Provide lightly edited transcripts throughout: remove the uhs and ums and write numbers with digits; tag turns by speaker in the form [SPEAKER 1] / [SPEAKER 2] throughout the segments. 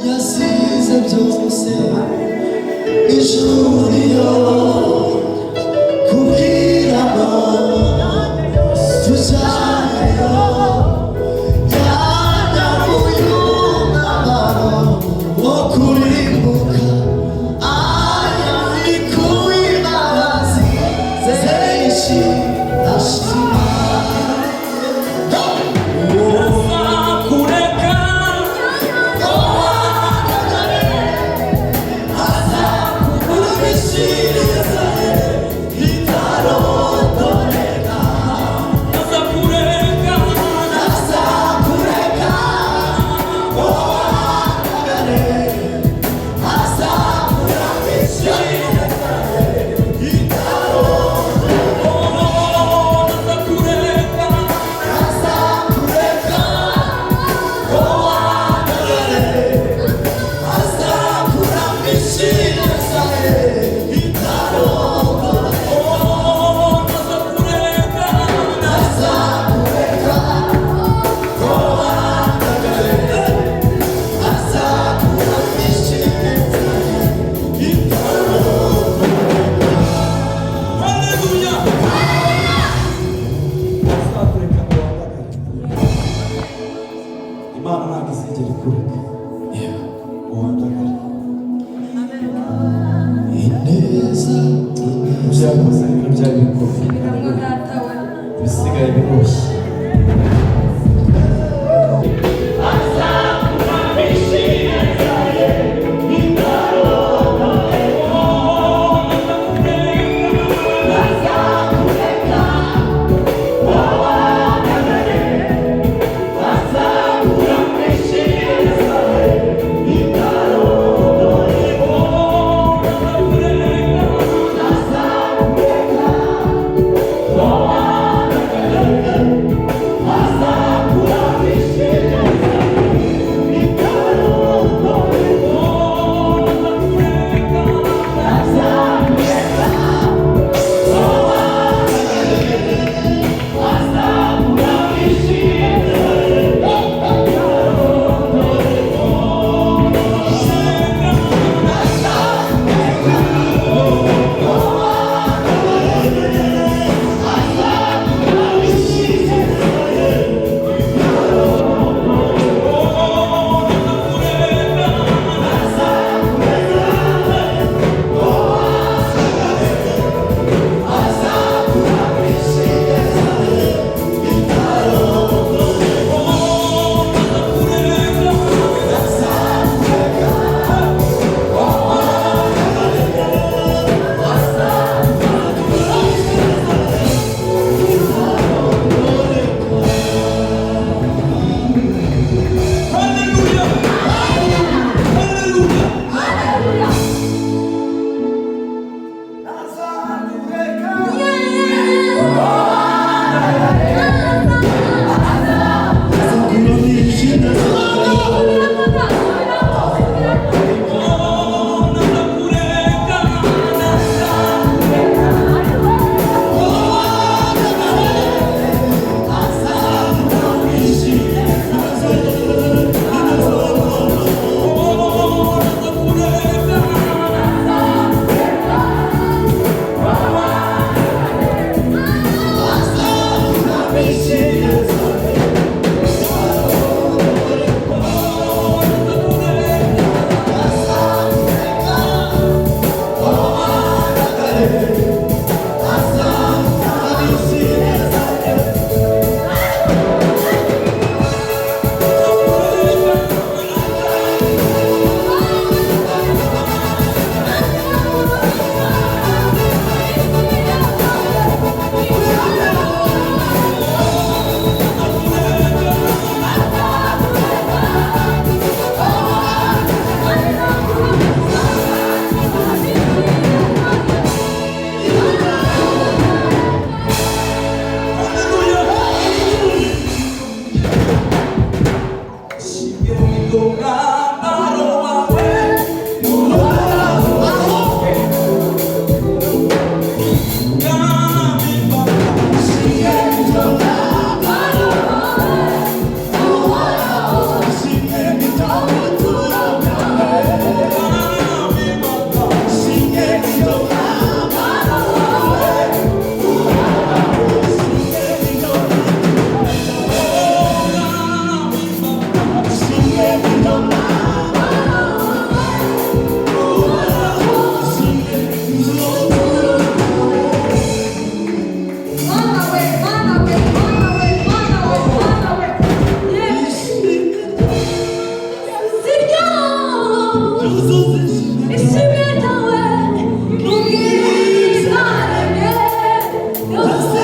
[SPEAKER 1] Yasize byose ijuru yo kubwira ngo tujyayo. Yanyabuye umwambaro wo kurimbuka, ayambika imbabazi zenshi ashima.
[SPEAKER 2] Kureka Ishimwe ryawe mu bwizaremye byose.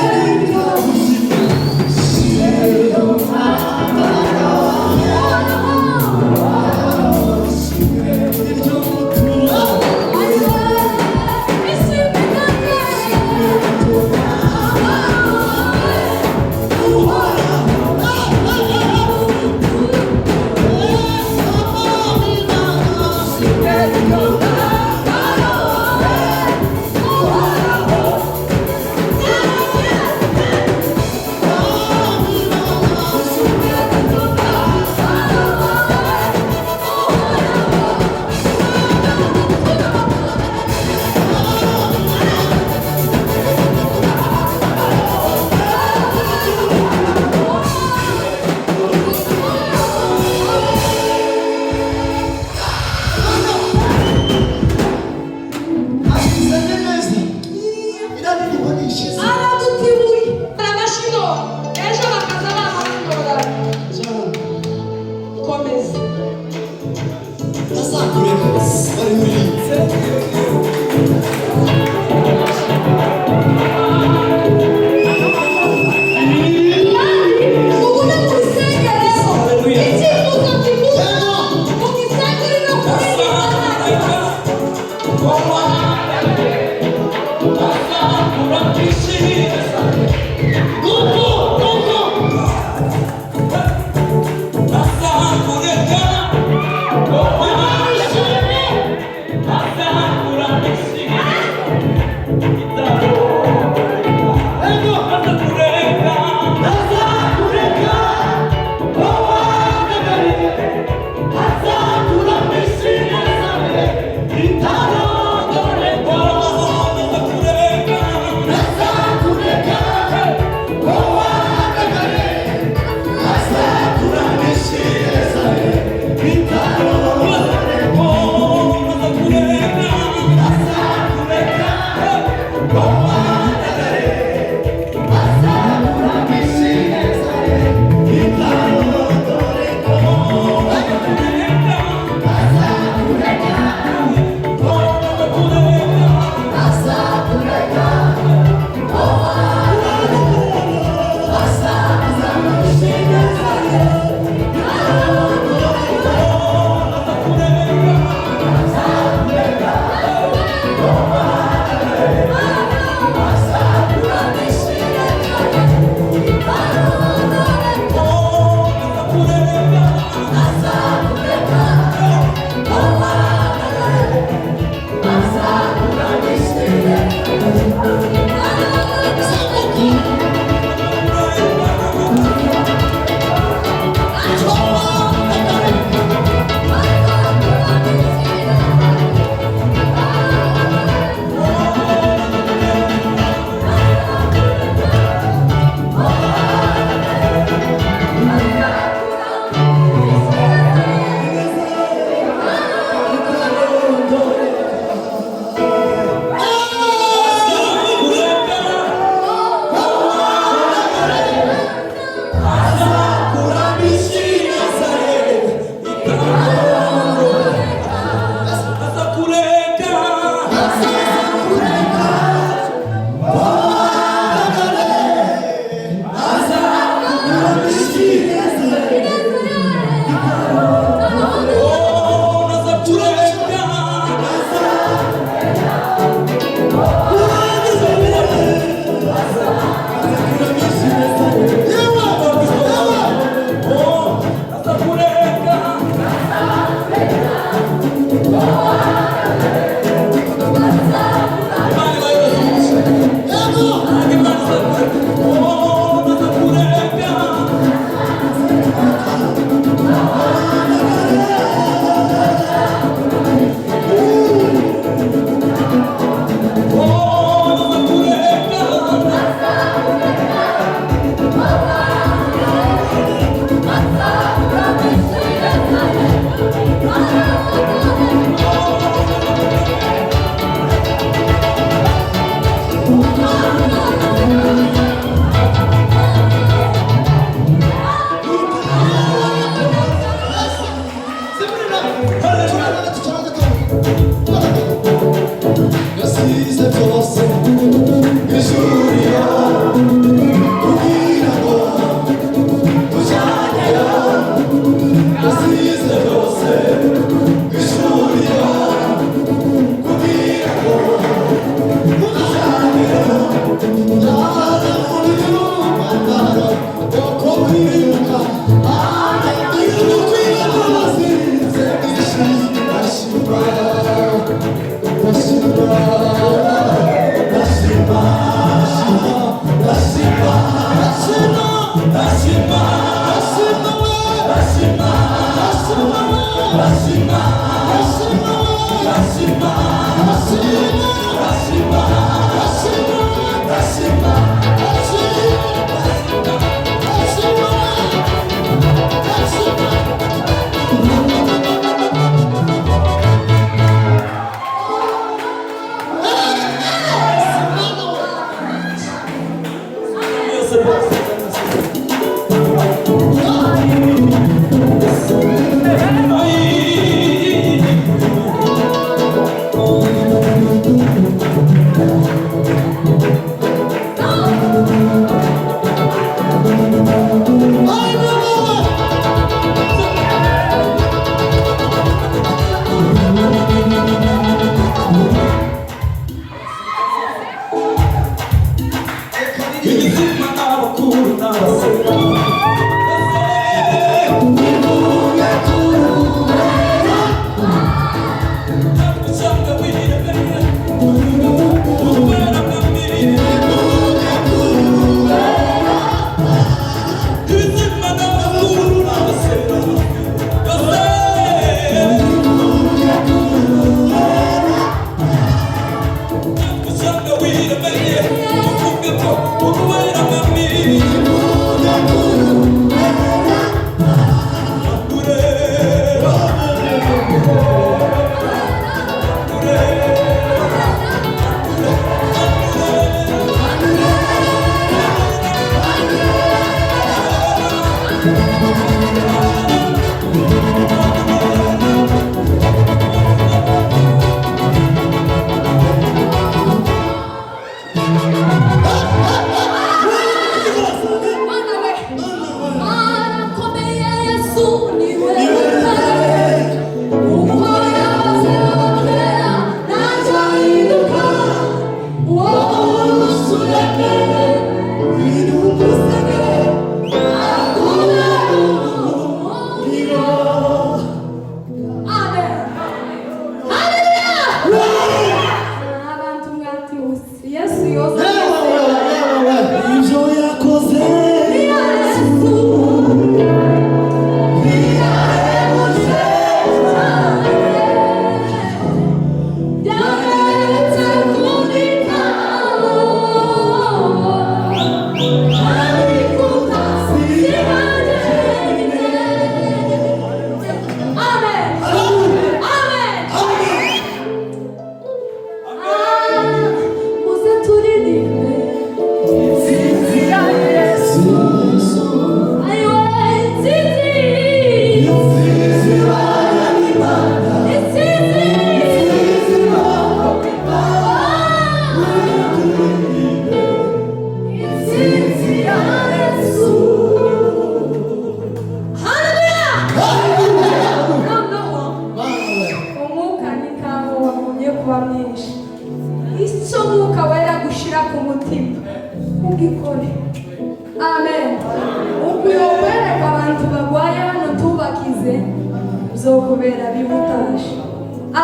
[SPEAKER 1] Azizanye neza iriya ndirimbo ni ishize.
[SPEAKER 2] Aradutibuye aramashino ejo bakaza bahamagara. Komeza.
[SPEAKER 1] Azakureka bari muri.
[SPEAKER 2] Kandi ugume mu rusengerero icyifuzo kivuga mu gisengero no kuririmba nta kibazo.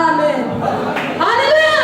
[SPEAKER 1] Hallelujah!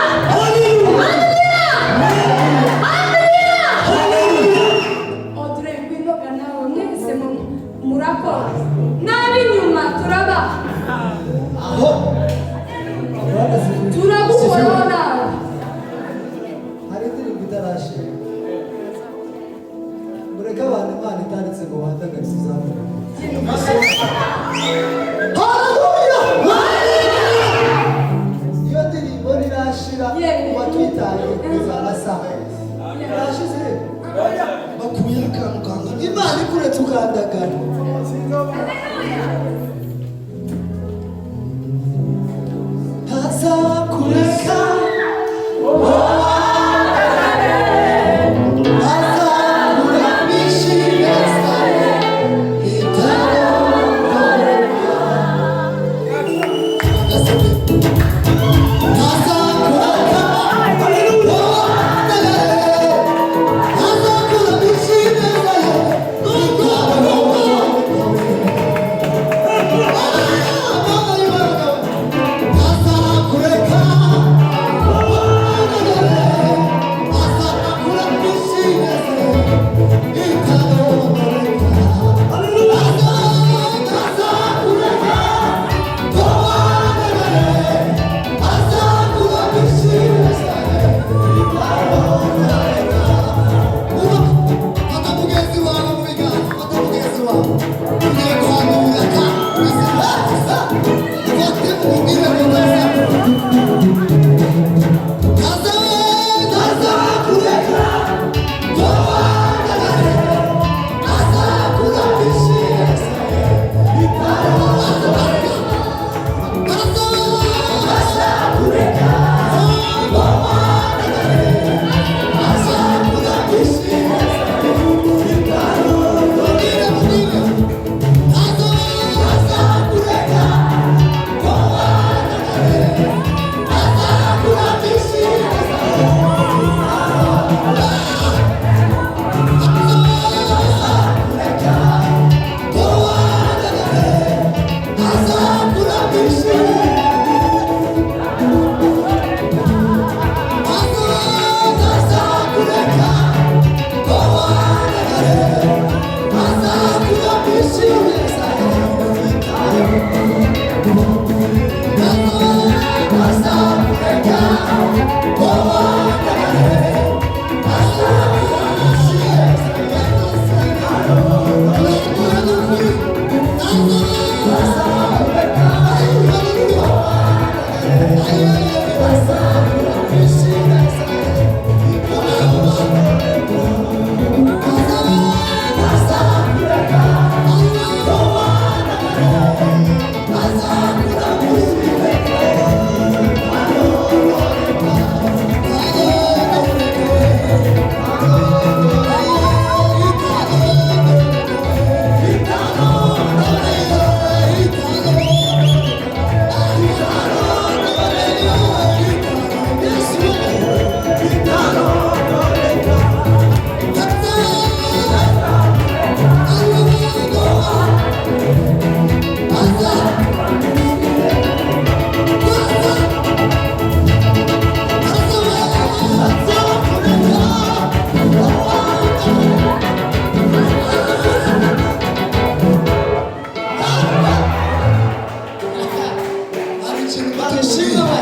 [SPEAKER 1] Ikintu mutima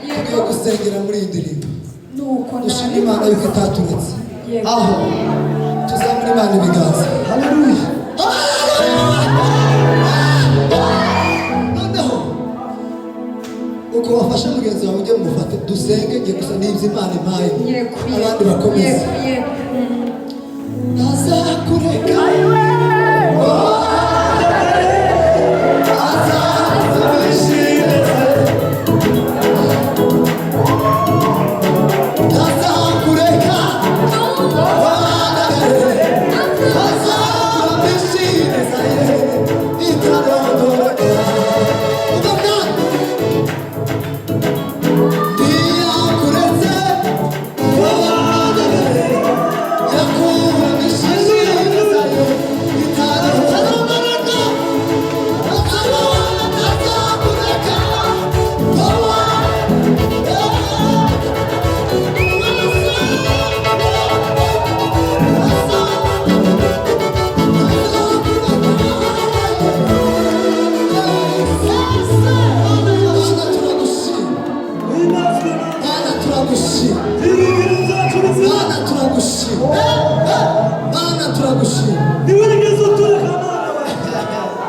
[SPEAKER 2] Yego.
[SPEAKER 1] Tugiye gusengera muri iyi ndirimbo.
[SPEAKER 2] Nuko
[SPEAKER 1] Dushima Imana yuko itaturetse.
[SPEAKER 2] Yego.
[SPEAKER 1] Aho tuzamura Imana ibiganza.
[SPEAKER 3] Haleluya.
[SPEAKER 1] Noneho uko wafashe mugenzi wawe, ujye mufate dusenge. Ngiye gusa n'ibyo Imana impaye,
[SPEAKER 2] Yego.
[SPEAKER 1] abandi bakomeze.
[SPEAKER 2] Yego, yego.
[SPEAKER 1] Ntazakureka, azakubishire. Ntazakureka, azakubishire itarondoreka. Ubwo ntiyakuretse,
[SPEAKER 3] Himbazwe Imana.
[SPEAKER 1] Mana, turagushima.
[SPEAKER 3] Ibintu byacu bizima.
[SPEAKER 1] Mana, turagushima. Mana, turagushima.
[SPEAKER 3] Ntiwigeze utureka, Mana we.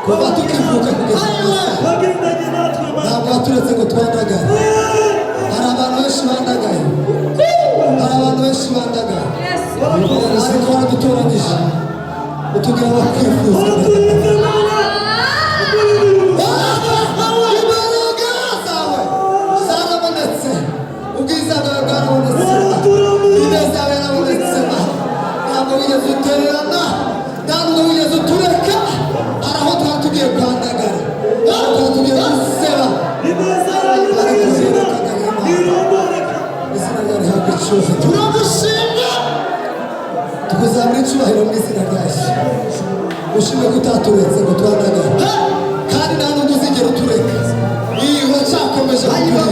[SPEAKER 1] Kuva tukivuka kugeza uyu munsi,
[SPEAKER 3] Wagendanye natwe, Mana.
[SPEAKER 1] ntabwo waturetse ngo twandagare. Hari abantu benshi bandagaye, hari abantu benshi bandagaye,
[SPEAKER 2] Yes.
[SPEAKER 1] ariko waradutoranyije utugira abakwifuza.
[SPEAKER 3] Waraturinze, Mana.
[SPEAKER 1] Imbaraga zawe zarabonetse, ubwiza bwawe bwarabonetse, ineza yawe yarabonetse. Ntabwo wigeze utererana, nta nubwo wigeze utureka. Hari aho twari tugiye kwandagara, hari aho twari tugiye guseba.
[SPEAKER 3] Ineza yawe irashira. Ntirondoreka.
[SPEAKER 1] Izina ryawe rihabwa icyubahiro. Turagushima, tukuzamura icyubahiro mu izina rya Yesu. Ushimwe ko utaturetse ngo twandagare, kandi nta nubwo uzigera utureka. Iyi uracyakomeje kuturinda,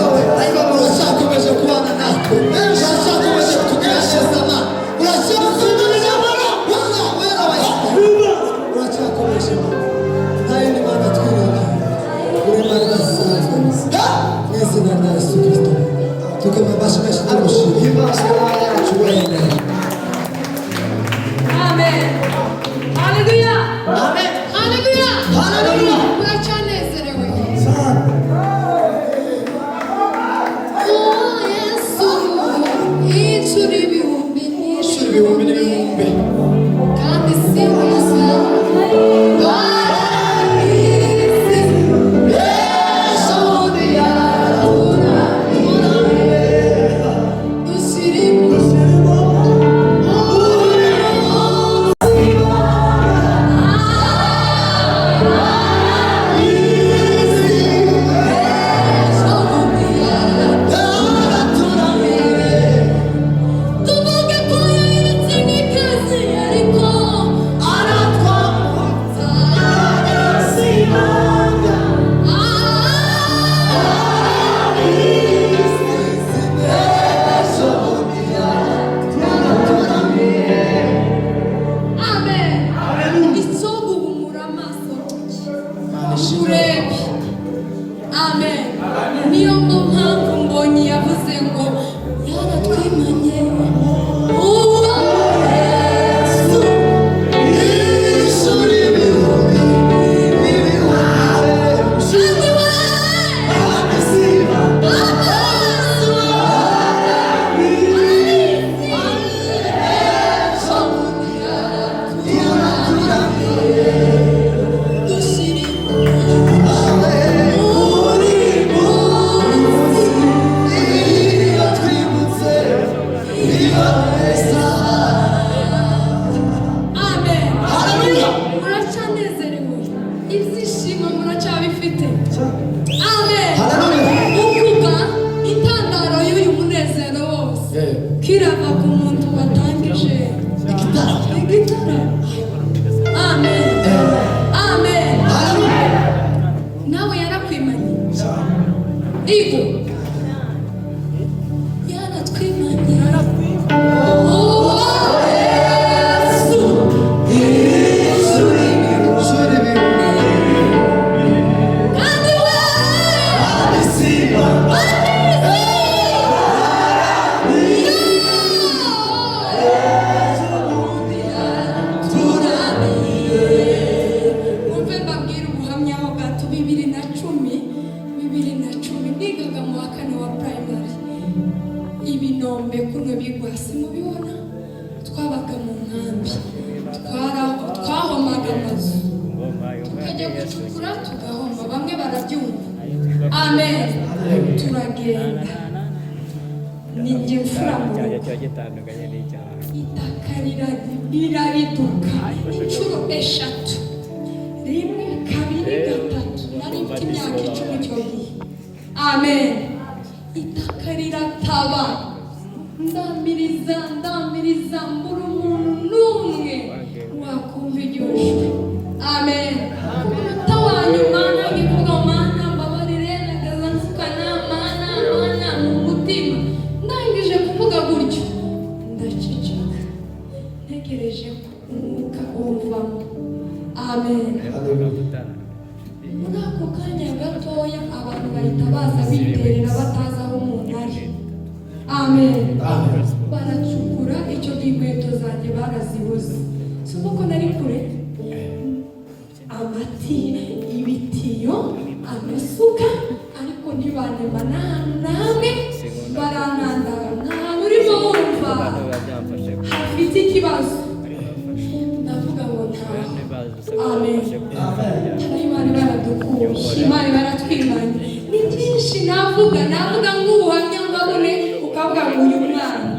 [SPEAKER 1] uracyakomeje kubana natwe, uracyakomeje kutugerageza, uracyakomeje wera wa Isirayeli, uracyakomeje. Nta yindi mana twiringiye, uri Imana idasanzwe. Mu izina rya Yesu Kirisito tukema amashyi menshi tumushima.
[SPEAKER 4] Himbazwe Imana yacu wenyine.
[SPEAKER 2] Amen. Haleluya.
[SPEAKER 4] Amen.
[SPEAKER 2] Haleluya.
[SPEAKER 4] Haleluya.
[SPEAKER 2] Muracyanezerewe?
[SPEAKER 3] Cyane.
[SPEAKER 2] Oh, Yesu, inshuro ibihumbi.
[SPEAKER 4] Inshuro ibihumbi n'ibihumbi.
[SPEAKER 2] Kandi si gusa barabizi, ejo yaturamiye. Dushyira
[SPEAKER 3] Dushima.
[SPEAKER 2] buri munsi. Ejo yaturamiye. Tuvuge ko yahindutse nk'ikazi, ariko aratwambutsa. Amen. Icyo guhumura amaso urebe. Amen. Niyo mpamvu Mbonyi yavuze ngo yaratwimanye uwo Yesu.
[SPEAKER 1] Inshuro ibihumbi n'ibihumbi.
[SPEAKER 2] Kandi we
[SPEAKER 3] Siba.
[SPEAKER 1] Iyo twibutse iyo neza.
[SPEAKER 2] Amen.
[SPEAKER 1] Haleluya.
[SPEAKER 2] Muracyanezerewe? Ibyishimo muracyabifite? Amen.
[SPEAKER 1] Haleluya.
[SPEAKER 2] Uvuga intandaro y'uyu munezero wose kirava ku muntu watangije
[SPEAKER 1] Igitaramo.
[SPEAKER 2] Igitaramo. Amen. Amen.
[SPEAKER 1] Haleluya.
[SPEAKER 2] Nawe yarakwimanye. Igo yaratwimanye uwo Yesu.
[SPEAKER 1] Inshuro ibihumbi.
[SPEAKER 2] Kandi we
[SPEAKER 1] Isi.
[SPEAKER 2] 10 nigaga mu wa kane wa primary. Ibinombe kuno bigwa simubibona. Twabaga mu nkambi, twahomaga amazu, tukajya gucukura tugahoma. Bamwe barabyumva. Amen. Turagenda, ni njye mfura mu rugo. Itaka rirariduka inshuro eshatu, rimwe, kabiri, gatatu. Nari mfite imyaka 10 icyo gihe. Amen. Itaka rirataba, ndamiriza, ndamiriza, mbura umuntu n'umwe wakumva iryo jwi. Amen. Ku munota wa nyuma nange kuvuga: "Mana, mbabarire." Nagaza mfukana: "Mana, Mana," mu mutima. Ndangije kuvuga gutyo, ndaceceka, ntegereje ko umwuka umvamo. Amen. Muri ako kanya gatoya abantu bahita baza biterera, batazi aho umuntu ari. Amen. Baracukura. Icyo gihe inkweto zanjye barazibuze, si uko nari kure. Amati, ibitiyo, amasuka, ariko ntibanema n'ahantu na hamwe. Baranandara, nta hantu urimo wumva hafite ikibazo. Ndavuga ngo ntaho. Amen. Imana baradukuye, Imana baratwimanye. Ni byinshi navuga, navuga nk'ubuhamya mbabone, ukavuga ngo uyu mwana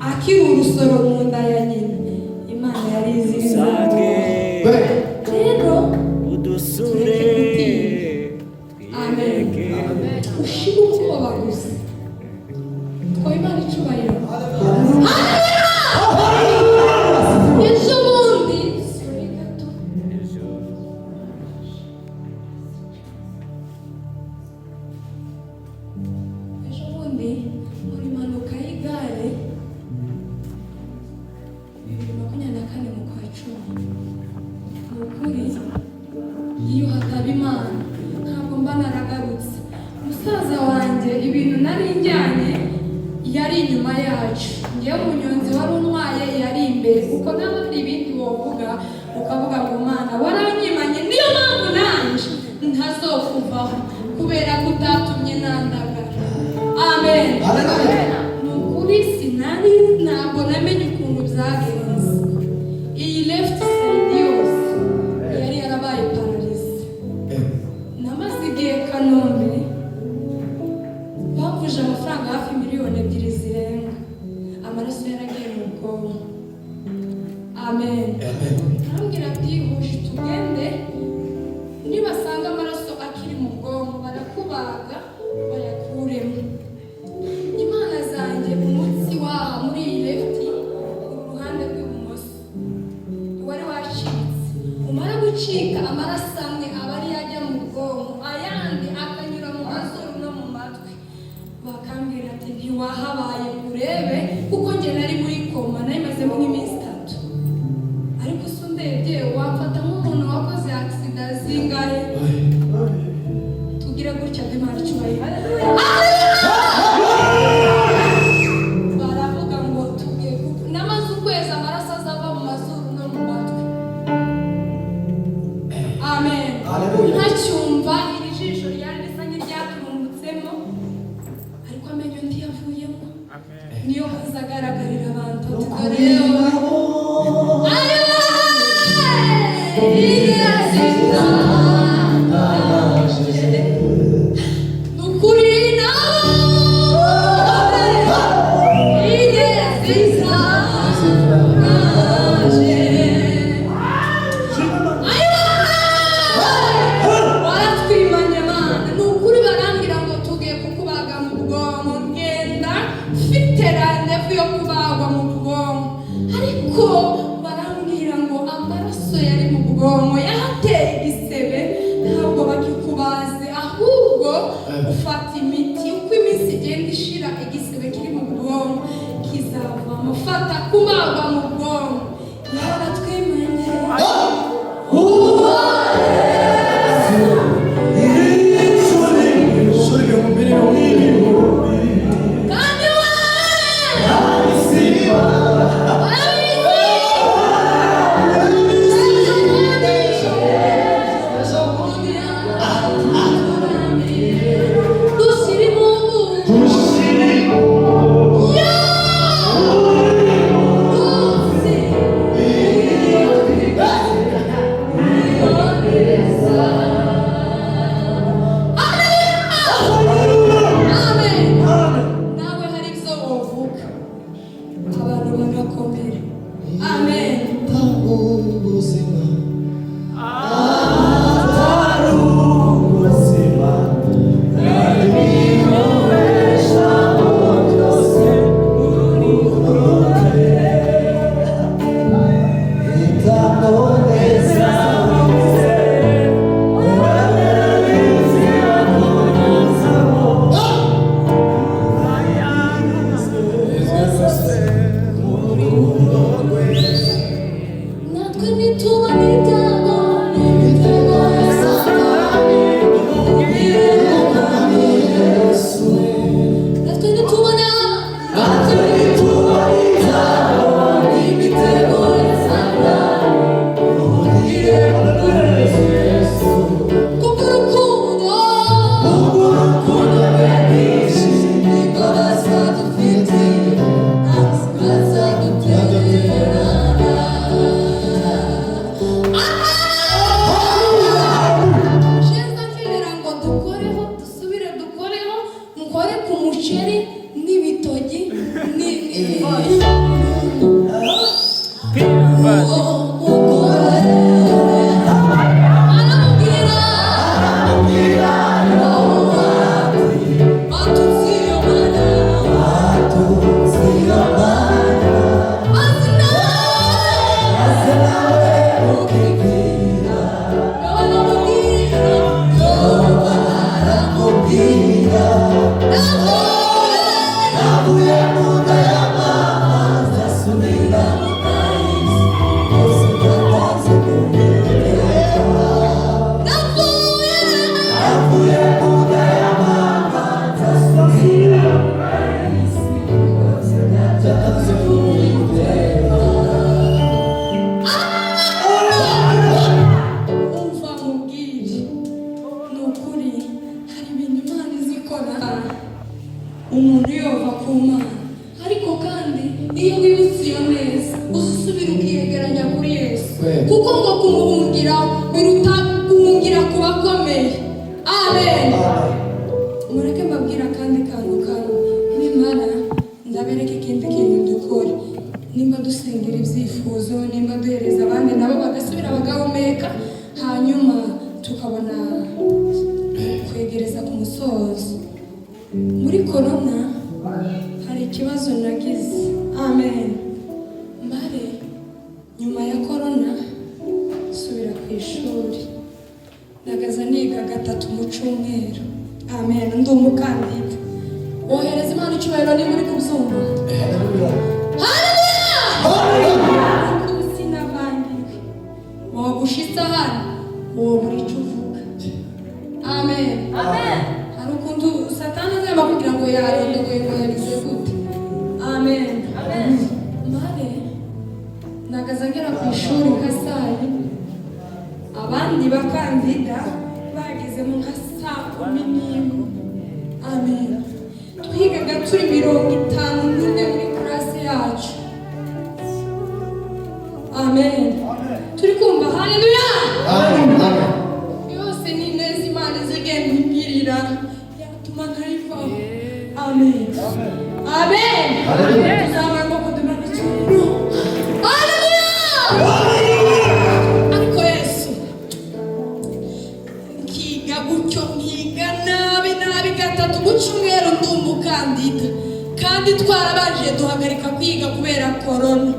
[SPEAKER 2] akiri urusoro mu nda ya nyina, Imana yari izi ibizamuha. Rero tureke gutinya. Amen. Ushire ubwoba gusa, twaye Imana icyubahiro. Ejo bundi, sorry gato. Ejo bundi muri impanuka y'igare, 2024 mu kwa 10. Ni ukuri, iyo hataba Imana ntabwo mba naragarutse. Musaza wanjye, ibintu nari njyanye, yari inyuma yacu. Ngewe umunyonzi wari untwaye yari imbere, kuko n'abandi ibindi wovuga ukavuga ngo: "Mana, waranyimanye, niyo mpamvu nanjye ntazokuvaho kubera ko utatumye nandagara." Amen. Ni ukuri, sinari, ntabwo namenye ukuntu byagenze. Iyi left side yose yari yarabaye paralysé. Namaze igihe Kanombe, bamvuje amafaranga hafi miliyoni 2 zirenga. Amaraso yaragiye mu bwonko. Amen. Arambwira ati: "Huje tugende, nibasanga amaraso akiri mu bwonko barakubaga bayakuremo." Imana zanjye, umutsi waha muri iyi left, uruhande rw'ibumoso, wari wacitse. Umara gucika, amaraso amwe aba ari ajya mu bwonko, ayandi akanyura mu mazuru no mu matwi. Bakambwira ati: "Ntiwahabaye ngo urebe," kuko njye nari muri koma, nari mazemo nk'iminsi 3. Ariko se undebye wamfata nk'umuntu wakoze accident zingahe? Tugire gutya, Imana icyubahiro. Baravuga ngo tugiye namaze ukwezi amaraso azava mu mazuru no mu matwi. Amen. Ntacyumva, iri jisho ryari risa nk'iryaturumbutsemo, ariko amenyo ntiyavuyemo. Niyo haza agaragarira abantu ati: "Dore yewe." Ayiwe! Ni ukuri nawe igeze izaje. Waratwimanye, Mana. Ni ukuri, barambwira ngo tugiye kukubaga mu bwonko. Ngenda mfite rendez-vous yo kubagwa mu bwonko, ariko barambwira ngo amaraso yari mu bwonko yahateye igisebe, ntabwo bakikubaze, ahubwo ufata imiti, uko iminsi igenda ishira igisebe kiri mu bwonko kizavamo. Fata kubagwa mu bwonko. Yaratwimanye.
[SPEAKER 4] Inshuro ibihumbi n'ibihumbi.
[SPEAKER 2] Kandi we
[SPEAKER 4] Isiba.
[SPEAKER 2] Arabizi. Umuceri n'ibitoki uwo mugore aramubwira, batutsi iyo mana, maze nawe ukibwira, aramubwira,
[SPEAKER 1] Navuye mu nda ya mama nzasubira mu nda y'isi, bose batazi kumureba. Navuye mu nda ya mama nzasubira mu nda y'isi, bose batazi kumureba.
[SPEAKER 2] Umva mubwire, ni ukuri hari ibintu Imana izikora, umuntu yova ku Mana. Ariko kandi iyo wibutse iyo neza, uzusubira ukiyegeranya kuri Yesu, kuko ngo kumuhungira biruta guhungira ku bakomeye. Amen. Mureke mbabwire akandi kantu kamwe, nimara ndabereka ikindi kintu dukora. Nimba dusengera ibyifuzo, nimba duhereza abandi nabo bagasubira bagahumeka, hanyuma tukabona kwegereza ku musozo. Muri korona hari ikibazo nagize. Amen. Mare nyuma ya korona nsubira ku ishuri, nagaza niga gatatu mu cyumweru. Amen. Ndi umukandida. Wohereza Imana icyubahiro niba uri kubyumva. Haleluya! Sinavangiwe, woba ushitse hano, wobura icyo uvuga. Amen. Hari ukuntu Satani azaba kugira ngo yarondogoye, ngo yagize gute. Amen. Mare nagaza ngera ku ishuri nka sayi, abandi bakandida bagezemo nka saa 11. Amen. Twigaga turi 54 muri classe yacu. Amen. Turi kumva? Haleluya! Yose ni neza Imana izigenda ingirira, yatuma nkayivaho. Amen, amen. Tuzamara amaboko dumana icyubahiro. Haleluya! Ariko Yesu, nkiga gutyo, nkiga nabi nabi gatatu mu cyumweru, ndi umukandida, kandi twarabanje duhagarika kwiga kubera korona.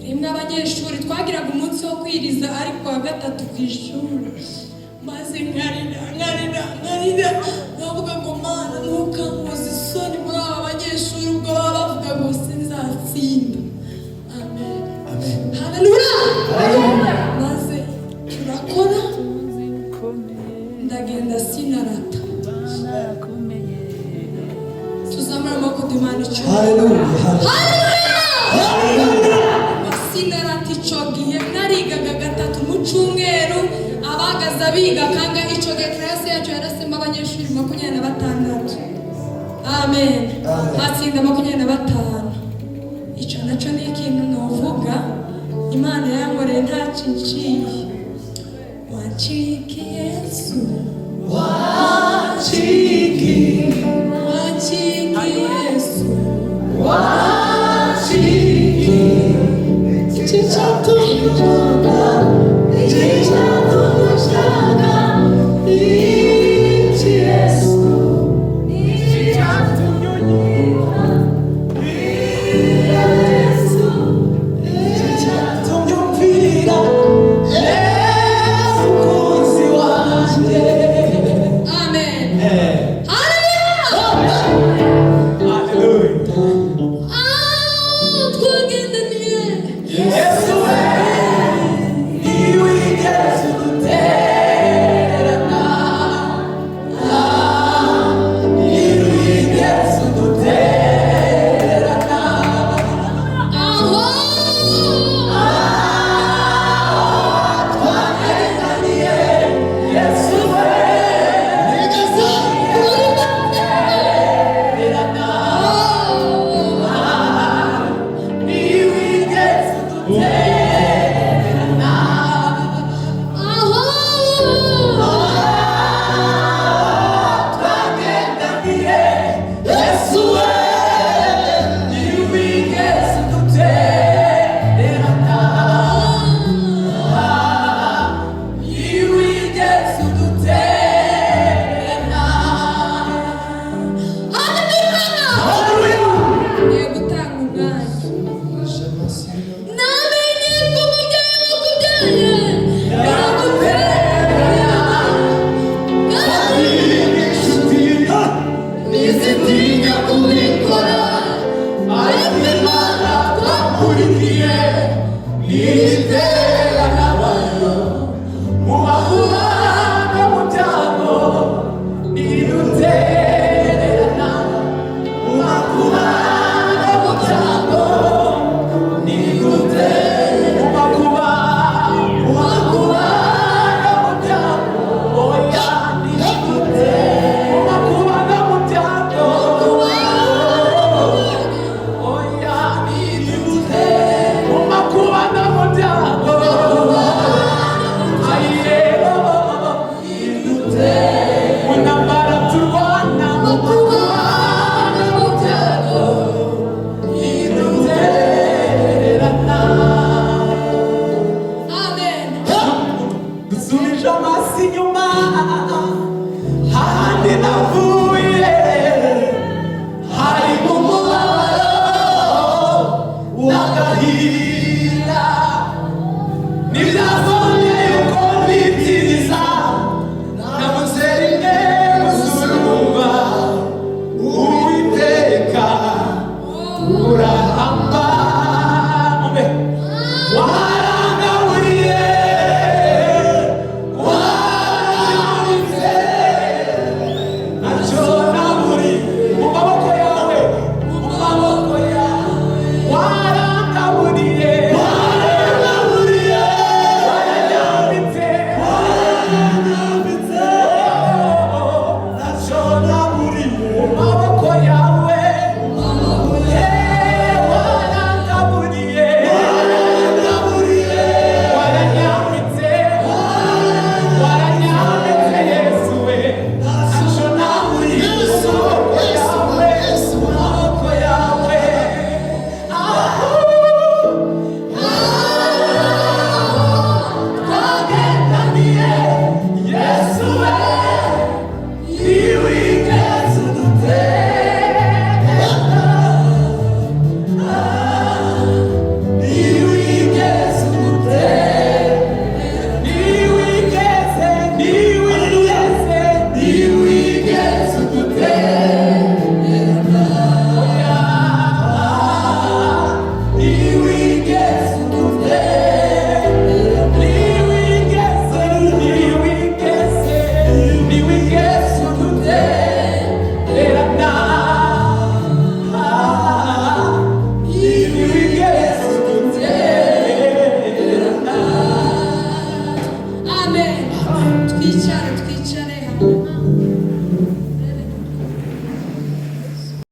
[SPEAKER 2] Rimwe abanyeshuri twagiraga umunsi wo kwiriza ariko wa gatatu ku ishuri, maze nkarira, nkarira, nkarira, nkavuga ngo: "Mana, ntukankoze isoni muri aba banyeshuri ubwo baba bavuga ngo sinzatsinda." Amen. Haleluya! Maze turakora, ndagenda sinarata. Tuzamura amaboko duhana icyubahiro.
[SPEAKER 1] Haleluya.
[SPEAKER 2] Sinarata icyo gihe, narigaga gatatu mu cyumweru, abagaza biga kanga. Icyo gihe classe yacu yarasemo abanyeshuri 26. Amen. Hatsinda 25. Icyo nacyo ni ikintu navuga Imana yankoreye ntacyo nciye. Wanciki Yesu,
[SPEAKER 3] Waciki,
[SPEAKER 2] wanciki Yesu,
[SPEAKER 3] waciki, Chichatumba, chichatumshaka, ichi Yesu, chichatumnyonyika, Yesu, chichatumnyumvira, Yesu mukunzi wanje. Yesu.